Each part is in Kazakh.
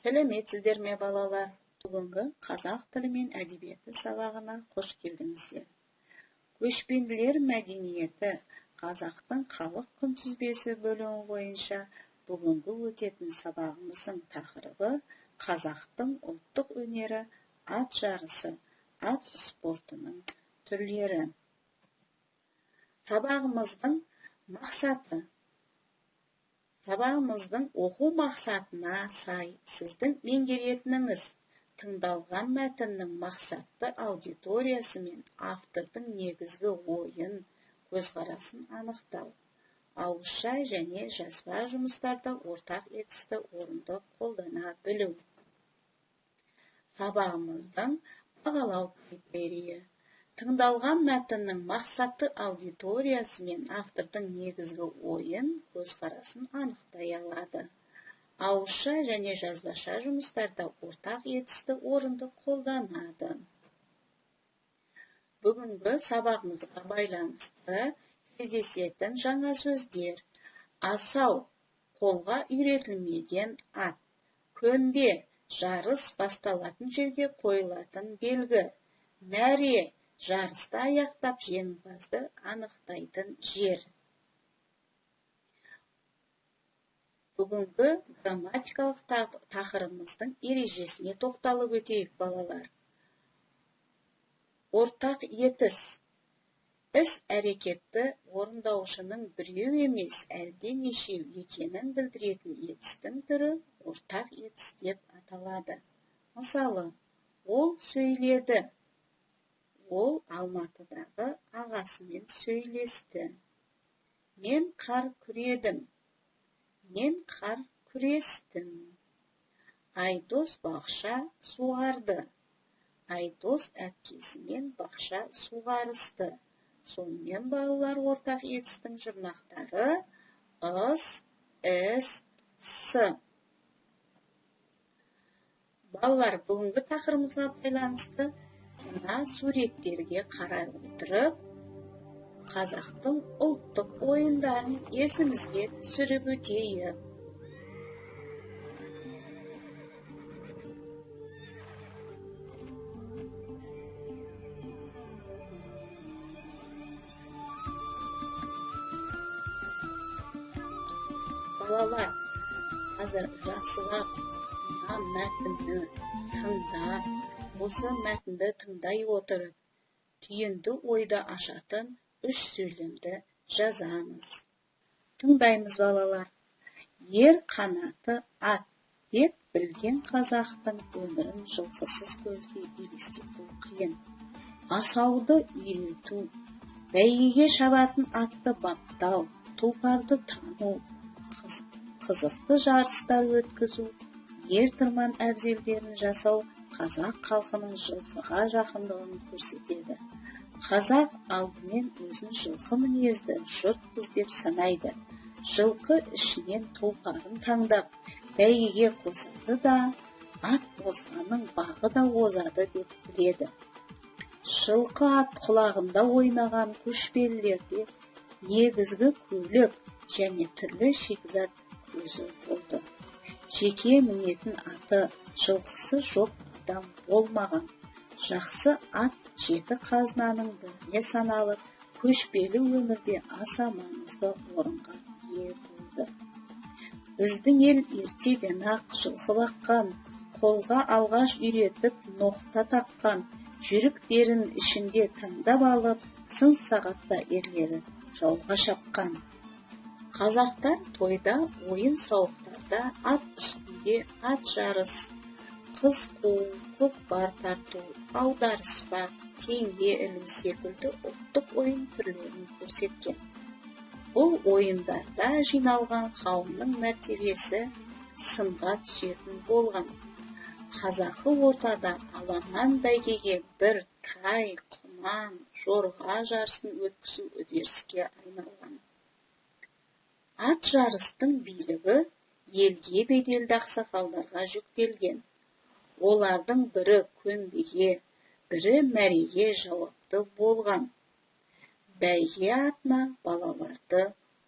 Сәлеметсіздер ме, балалар? Бүгінгі қазақ тілі мен әдебиеті сабағына қош келдіңіздер. Көшпенділер мәдениеті қазақтың халық күнтізбесі бөлімі бойынша бүгінгі өтетін сабағымыздың тақырыбы қазақтың ұлттық өнері, ат жарысы, ат спортының түрлері. Сабағымыздың мақсаты. Сабағымыздың оқу мақсатына сай сіздің меңгеретініңіз тыңдалған мәтіннің мақсатты аудиториясы мен автордың негізгі ойын, көзқарасын анықтау, ауызша және жазба жұмыстарда ортақ етісті орынды қолдана білу. Сабағымыздың бағалау критерийі. Тыңдалған мәтіннің мақсатты аудиториясы мен автордың негізгі ойын, көзқарасын анықтай алады. Ауызша және жазбаша жұмыстарда ортақ етісті орынды қолданады. Бүгінгі сабағымызға байланысты кездесетін жаңа сөздер: асау, қолға үйретілмеген ат, көмбе, жарыс басталатын жерге қойылатын белгі, мәре, жарысты аяқтап жеңімпазды анықтайтын жер. Бүгінгі грамматикалық тақырыбымыздың ережесіне тоқталып өтейік, балалар. Ортақ етіс. Іс-әрекетті орындаушының біреу емес, әлденешеу екенін білдіретін етістің түрі ортақ етіс деп аталады. Мысалы, ол сөйледі. Ол Алматыдағы ағасымен сөйлесті. Мен қар күредім. Мен қар күрестім. Айдос бақша суғарды. Айдос әпкесімен бақша суғарысты. Сонымен, балалар, ортақ етістің жұрнақтары ыс, іс, с. Балалар, бүгінгі тақырыбымызға байланысты мына суреттерге қарай отырып, қазақтың ұлттық ойындарын есімізге түсіріп өтейік. Балалар, қазір жақсылап мына мәтінді тыңдап, осы мәтінді тыңдай отырып, түйінді ойды ашатын үш сөйлемді жазамыз. Тыңдаймыз, балалар. Ер қанаты ат деп білген қазақтың өмірін жылқысыз көзге елестету қиын. Асауды үйрету, бәйгеге шабатын атты баптау, тұлпарды тану, қызықты жарыстар өткізу, ер тұрман әбзелдерін жасау қазақ халқының жылқыға жақындығын көрсетеді. Қазақ алдымен өзін жылқы мінезді жұртпыз деп санайды. Жылқы ішінен тұлпарын таңдап, бәйгеге қосады да, ат озғанның бағы да озады деп біледі. Жылқы ат құлағында ойнаған көшпелілерде негізгі көлік және түрлі шикізат көзі болды. Жеке мінетін аты, жылқысы жоқ адам болмаған. Жақсы ат жеті қазынаның біріне саналып, көшпелі өмірде аса маңызды орынға ие болды. Біздің ел ертеден-ақ жылқы баққан, қолға алғаш үйретіп, ноқта таққан, жүйріктерін ішінде таңдап алып, сын сағатта ерлері жауға шапқан. Қазақтар тойда, ойын-сауықтарда ат үстінде ат жарыс, қыз қуу, көкпар тарту, аударыспақ, теңге ілу секілді ұлттық ойын түрлерін көрсеткен. Бұл ойындарда жиналған қауымның мәртебесі сынға түсетін болған. Қазақы ортада аламан бәйгеге бір тай, құнан, жорға жарысын өткізу үдеріске айналған. Ат жарыстың билігі елге беделді ақсақалдарға жүктелген. Олардың бірі көмбеге, бірі мәреге жауапты болған. Бәйге атына балаларды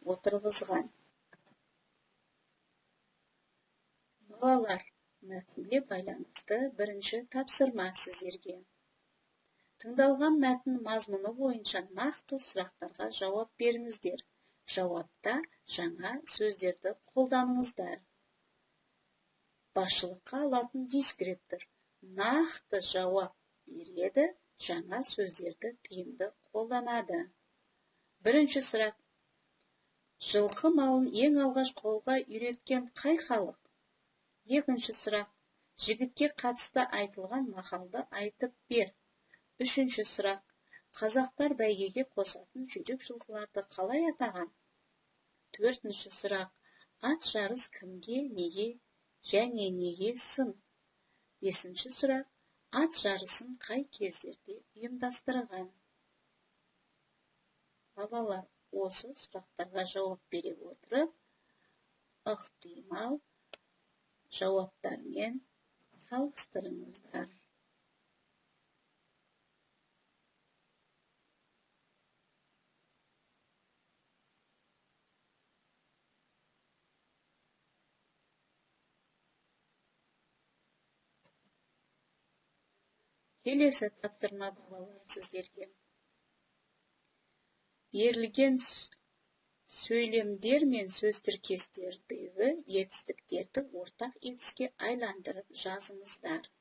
отырғызған. Балалар, Мәтінге байланысты бірінші тапсырма сіздерге. Тыңдалған мәтін мазмұны бойынша нақты сұрақтарға жауап беріңіздер. Жауапта жаңа сөздерді қолданыңыздар. Басшылыққа алатын дескриптор нақты жауап береді, жаңа сөздерді тиімді қолданады. Бірінші сұрақ. Жылқы малын ең алғаш қолға үйреткен қай халық? Екінші сұрақ. Жігітке қатысты айтылған мақалды айтып бер. Үшінші сұрақ. Қазақтар бәйгеге қосатын жүйрік жылқыларды қалай атаған? Төртінші сұрақ. Ат жарыс кімге, неге және неге сын? Бесінші сұрақ. Ат жарысын қай кездерде ұйымдастырған? Балалар, осы сұрақтарға жауап бере отырып, ықтимал жауаптармен салыстырыңыздар. Келесі тапсырма, балалар, сіздерге. Берілген сөйлемдер мен сөз тіркестердегі етістіктерді ортақ етіске айландырып жазыңыздар.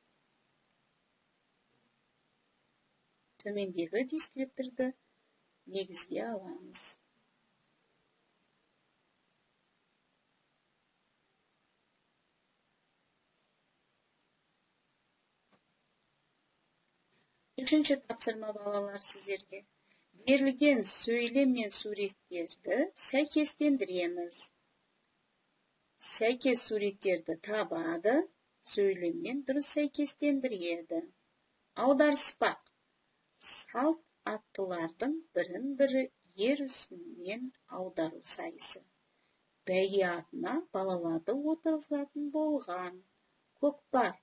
Төмендегі дескрипторды негізге аламыз. Үшінші тапсырма, балалар, сіздерге. Берілген сөйлем мен суреттерді сәйкестендіреміз. Сәйкес суреттерді табады, сөйлеммен дұрыс сәйкестендіреді. Аударыспақ. Салт аттылардың бірін-бірі ер үстінен аудару сайысы. Бәйге атына балаларды отырғызатын болған. Көкпар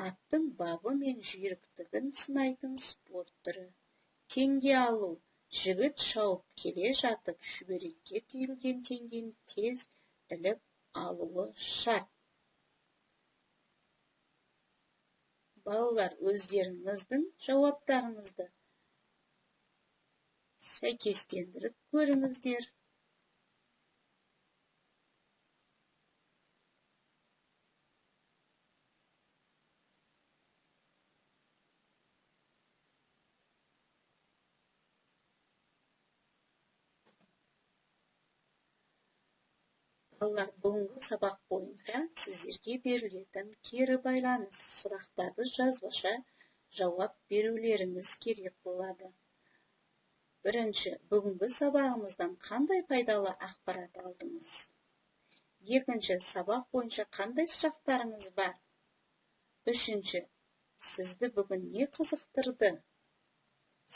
аттың бабы мен жүйріктігін сынайтын спорт түрі. Теңге алу. Жігіт шауып келе жатып, шүберекке түйілген теңгені тез іліп алуы шарт. Балалар, өздеріңіздің жауаптарыңызды сәйкестендіріп көріңіздер. Балалар, бүгінгі сабақ бойынша сіздерге берілетін кері байланыс сұрақтарды жазбаша жауап берулеріңіз керек болады. Бірінші, бүгінгі сабағымыздан қандай пайдалы ақпарат алдыңыз? Екінші, сабақ бойынша қандай сұрақтарыңыз бар? Үшінші, сізді бүгін не қызықтырды?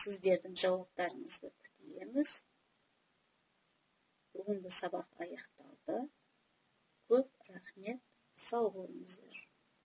Сіздердің жауаптарыңызды күтеміз. Бүгінгі сабақ аяқталды. Көп рахмет, сау болыңыздар.